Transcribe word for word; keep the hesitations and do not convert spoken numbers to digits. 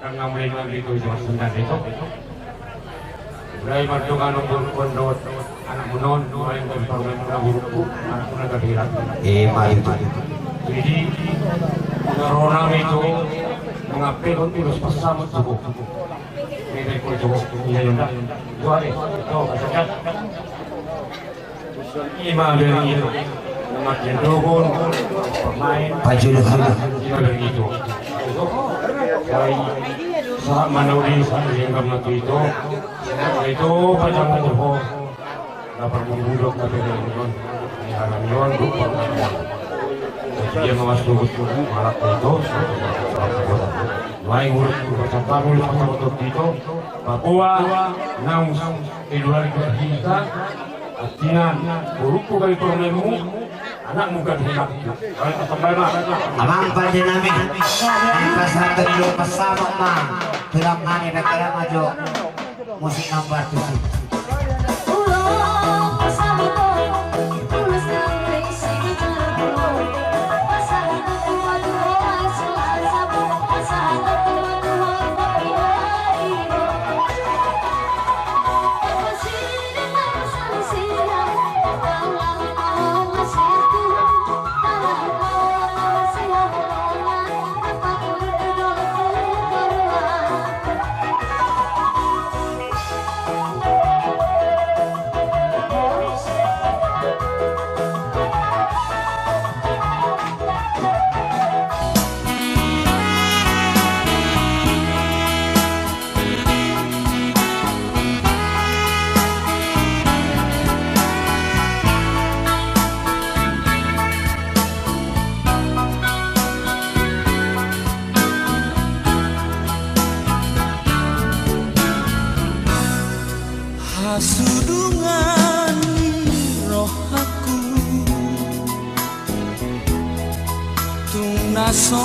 Nga mulai ngambil tu jaman sendal itu. Mulai mardongan on, borungkon dohot anakmuna on, mulai dari parumaenmuna, borungku, anakmuna gabe hilang. Eh, maju tu. Jadi, na ro nami tu mangampehon ulos pansamot tu ho. Bebek ko tu ho, iya, iya, nda. Dua, eh, tu, pasakat. Ima bereng itu. Nama gendongon, pemain. Pajulu hana. Ima bereng itu. Sai, sahat ma na uli, sahat ma na uli tu itu. Itu pajamu tu ho. Lapar mambudok, tapi dengan di halaman dupa. Dia mawas tubuh-tubuh, malah itu. Lain urut, urut, sampai urut, sampai urut itu. Papua, naung keluarga kita, artinya, borungku gabe parumaenmu, anakmu gabe hilang. Amang pande nami, dipasahat ulos pansamot ma, tulang nami, baik, maju. Musik nomor tujuh. Hasudungan ni rohaku, tung na so